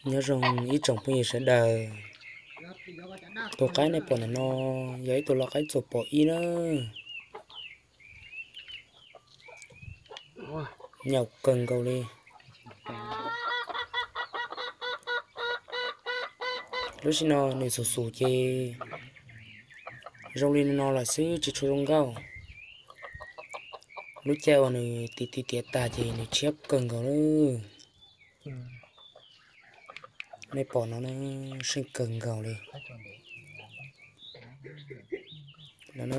Nyob zoo ib tsoom phooj ywg sawv daws, tus qaib nej pom ntawm no yog ib tug lau qaib txuas pom ib na. Nyaum kawg nkaus li. Lub sij no nws xum xum ces zoo li no lawm xwb tsis tshua zoo nkauj. Lub caij uas nws tiv tiv tiav tag ces nws tshiab kawg nkaus lawm. Nej pom no seej kawg nkaus li. No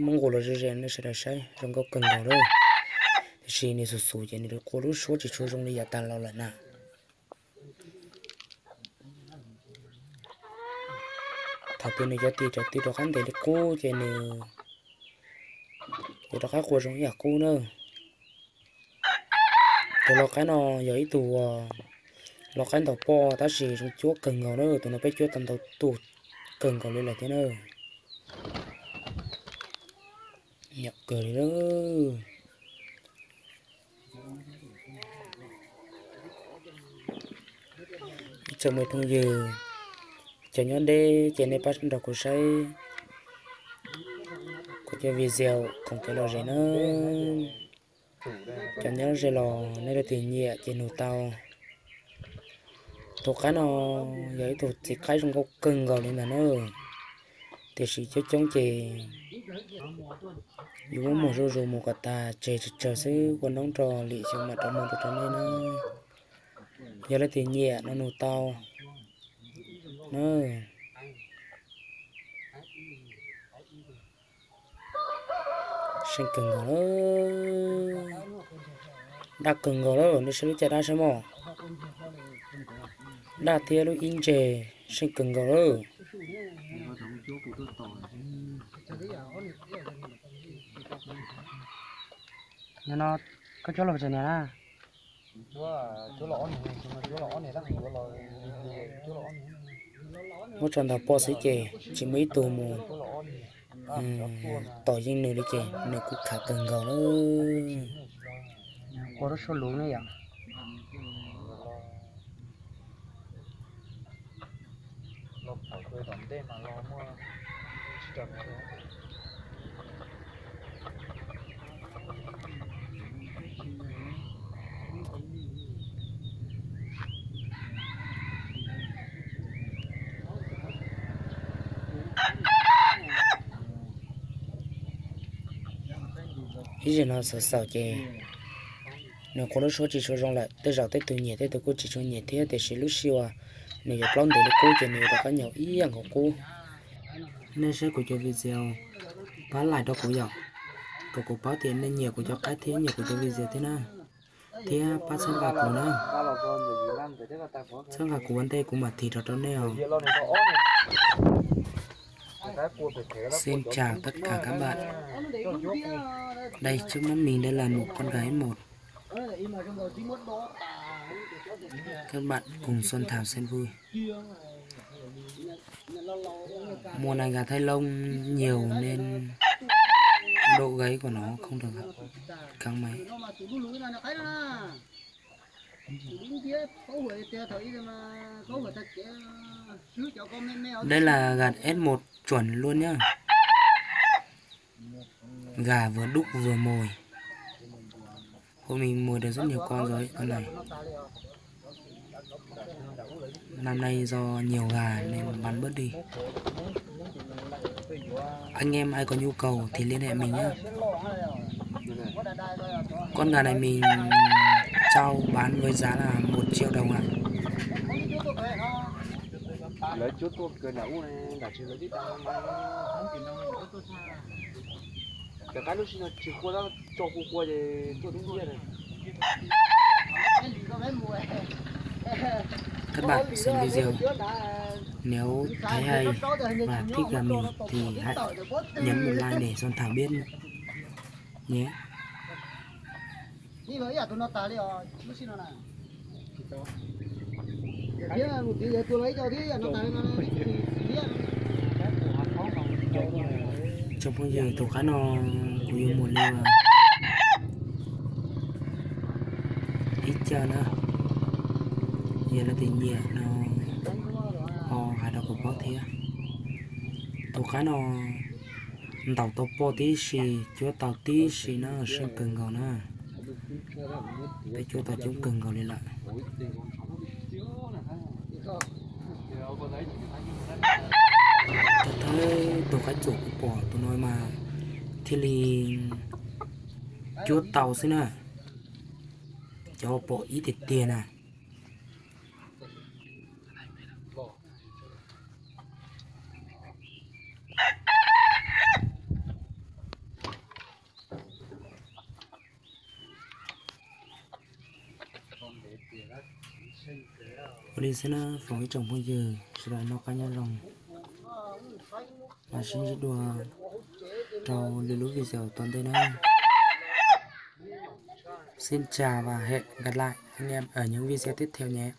muab nqus los ze ze nej sawv daws saib zoo nkauj kawg nkaus lawm. Tiam sis nws xum xum ces nws qua lub suab tsis tshua zoo li yav tas los lawm na. Thaum twg nws cov tis tawm twg rov qab ntev li qub ces nws yuav rov qab qua zoo ib yam qub na. Tus lau qaib no yog ib tug lau qaib ntaus poj tab sis zoo cuab kawg nkaus na, tus no peb cuab tau ntau tus kawg nkaus li lawm thiab na. Nyaum kawg li lawm. Ib tsoom me phooj ywg, cov nyob deb ces nej pab nrog kuv saib kuv cov video koom kev lom zem na. Cov nyob ze los nej leej twg nyiam ces nug tau. Tus qaib no yog ib tug txiv qaib zoo nkauj kawg nkaus li ntag na. Tiam sis coob coob ces yus muab muag zuj zus mus kom tas tseg tsawg tsawg xwb, ua hnub rau lim xyoo mam rov muag rau nej na. Yog leej twg nyiam no nug tau na. Seej kawg nkaus lawm. Daj kawg nkaus lawm, nej saib lub caj dab saib mog. Daj thiab lub ib ntses seej kawg nkaus lawm. Nim no koj cuab los tsev niam na. Muab tso ntawm poj xwb ces tsis muaj ib tug mus tom yeej nws li ces nws kuj khav kawg nkaus lawm. Ua lub suab luv ne yom. Ib zaug no xaus xaus ces nws qua lub suab tsis tshua zoo lawm, tej zaum tej tug nyiam tej tug kuj tsis tshua nyiam thiab, tiam sis lub sij uas nws yuav plaub ntev li qub ces nws yuav rov qab nyaum ib yam nkaus qub. Nej saib kuv cov video, pab like rau kuv yom, kom kuv paub tias nej nyiam kuv cov qaib thiab nyiam kuv cov video thiab na, thiab pab txhawb nqa kuv na. Txhawb nqa kuv ua ntej kuv mam thim rau rau nej os. Xin chào tất cả các bạn. Đây, trước mắt mình đây là một con gà ép một. Các bạn cùng Xuân Thảo xem vui. Mùa này gà Thái Lông nhiều nên độ gáy của nó không được căng máy. Đây là gà ép một chuẩn luôn nhá. Gà vừa đúc vừa mồi. Hôm mình mồi được rất nhiều con rồi con này. Năm nay do nhiều gà nên bán bớt đi. Anh em ai có nhu cầu thì liên hệ mình nhé. Con gà này mình trao bán với giá là một triệu đồng ạ. Các bạn xem video, nếu thấy hay và thích gà mình thì hãy nhấn một like để Xuân Thảo biết nhé. Tsoom phooj ywg, tus qaib no kuv yuav muag li Caw na, yog leej twg nyiam no ho hais rau kuv paub thiab. Tus qaib no ntaus tau poj tib si, cuab tau tib si na, seej kawg nkaus na. Peb cuab tau coob kawg nkaus li lawm. Thawj thawj tus qaib txuas kuv pom tus no mas thiaj li cuab tau xwb na. Cov pom ib tiag tiag na. Ua li xwb na foom ib tsoom phooj ywg sawv daws noj qab nyob zoo, mam sib ntsib dua rau lwm lub video tom ntej na. Xin chào và hẹn gặp lại anh em ở những video tiếp theo nhé.